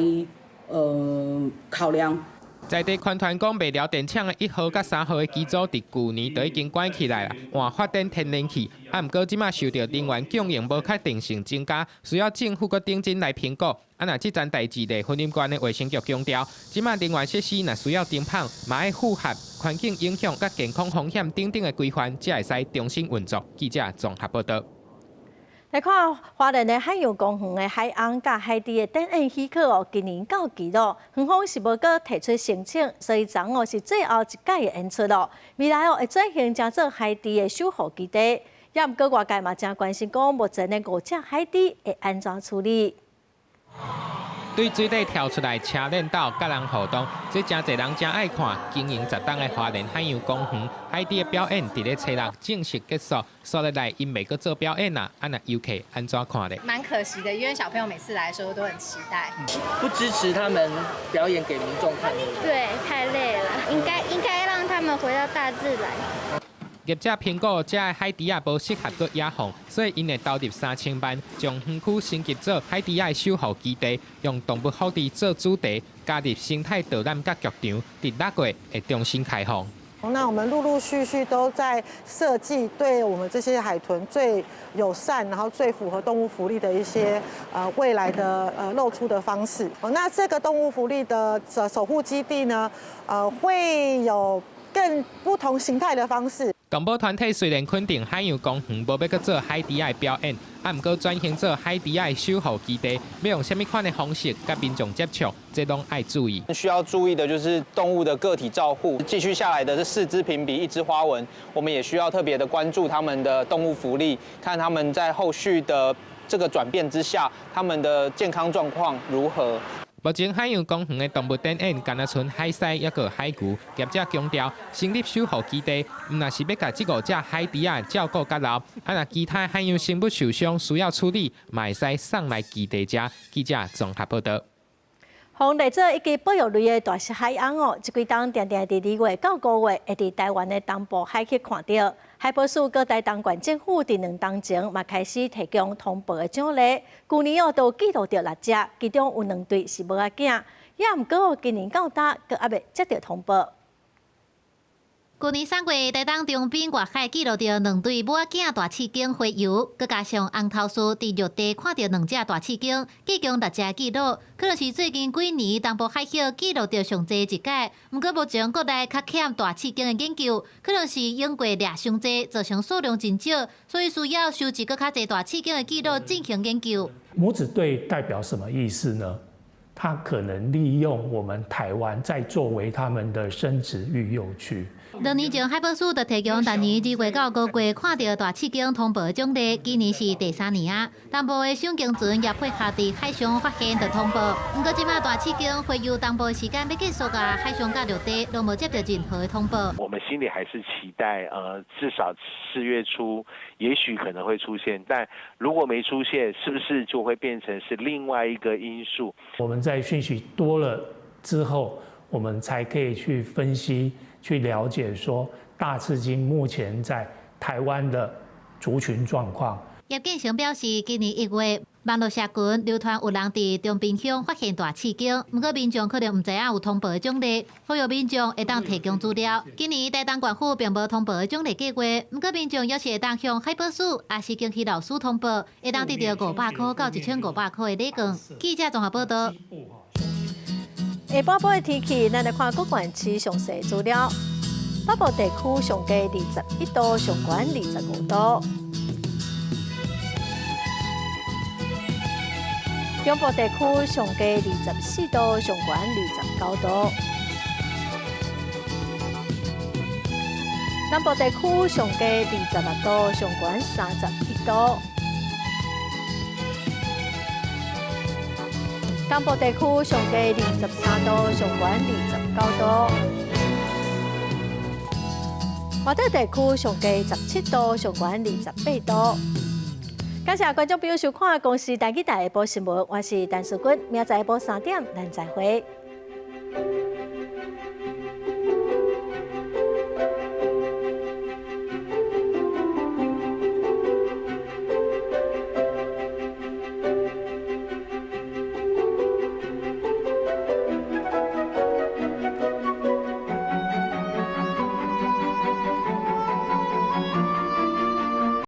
考量。在地環團講，麥寮電廠的1號佮3號的機組，佇舊年就已經關起來啦，換發電天然氣。啊，毋過這馬受著能源供應無確定性增加，需要政府閣認真來評估。啊，若這層代誌咧，雲林縣的衛生局強調，這馬能源設施若需要停麭，嘛愛符合環境影響佮健康風險等等的規範，才會使重新運作。記者綜合報導。來看花蓮的海洋公園的海鰪佮海豬的展演許可哦，今年到期咯，園方是無閣提出申請，所以昨哦是最後一屆的演出咯。未來哦會轉型成做海豬的守護基地，也毋過外界嘛誠關心講，目前的五隻海豬會按怎處理？對水底跳出來車輪鬥佮人互動，這誠濟人誠愛看。經營10冬的花蓮海洋公園海豬的表演，佇咧初六正式結束。煞來𪜶袂閣做表演啊，啊若遊客按怎看咧？蠻可惜的，因為小朋友每次來的時候都很期待。不支持他們表演給民眾看。對，太累了，應該讓他們回到大自然。業者評估，這个海豬仔無適合閣野放，所以𪜶會投入3000萬，將園區升級做海豬仔的守護基地，用動物福利做主題，加入生態導覽佮劇場，佇6月會重新開放。那我們陸陸續續都在設計對我們這些海豚最友善，然後最符合動物福利的一些未來的露出的方式。那這個動物福利的守護基地呢，會有更不同形態的方式。動保團體雖然肯定海洋公園無欲閣做海豬仔的表演，啊，毋過轉型做海豬仔的守護基地，欲用啥物款的方式佮民眾接觸，這攏愛注意。需要注意的就是動物的個體照護，繼續下來的是4隻瓶鼻、1隻花紋，我們也需要特別的關注他們的動物福利，看他們在後續的這個轉變之下，他們的健康狀況如何。目前海洋公園的動物展演，干焦賰海獅抑閣海牛。業者強調，成立守護基地，毋但是欲共這五隻海豬仔照顧較老，啊，若其他海洋生物受傷需要處理，嘛會使送來基地遮。記者綜合報導。予列做一級保育類的大食海鰪哦，這幾冬定定佇2月到5月會佇台灣的東部海域看著。海保署佮台東縣政府佇2冬前嘛開始提供通報的獎勵，舊年哦都記錄著六隻，其中有兩對是母仔囝，也毋過今年到今閣猶未接著通報。舊年3月，台東長濱外海記錄著兩對母仔囝大翅鯨洄游，閣加上紅頭獅佇陸地看著兩隻大翅鯨，計共六隻記錄，可能是最近幾年東部海域記錄著上濟一擺。毋過目前國內較欠大翅鯨的研究，可能是湧過掠傷濟，造成數量真少，所以需要收集閣較濟大翅鯨的記錄進行研究。母子對代表什麼意思呢？它可能利用我們台灣再作為他們的生殖育幼區。兩年前，海保署就提供逐年2月到5月看著大翅鯨通報的獎勵，今年是第三年啊。東部的賞鯨船也配合佇海上發現就通報。毋過這擺大翅鯨洄游東部的時間欲結束啊，海上佮陸地攏無接著任何的通報。我們心裡還是期待，至少4月初，也許可能會出現，但如果沒出現，是不是就會變成是另外一個因素？我們在訊息多了之後，我們才可以去分析、去了解說大翅鯨目前在台灣的族群狀況。葉建成表示，今年1月，網路社群流傳有人佇長濱鄉發現大翅鯨，毋過民眾可能毋知影有通報的獎勵，呼籲民眾會當提供資料。今年台東縣府並無通報的獎勵計劃，毋過民眾猶是會當向海保署、抑是鯨魚老師通報，會當得著500箍到1500箍的禮券。記者綜合報道。下半晡的天氣，咱來看各縣市詳細資料。北部地區上低21度，上懸25度。中部地區上低24度，上懸29度。南部地區上低26度，上懸31度。東部地區上低23度，上懸29度。外島地區上低17度，上懸28度。感謝觀眾朋友收看《公視台語台》下晡新聞，我是陳淑君，明仔載下晡3點，咱再會。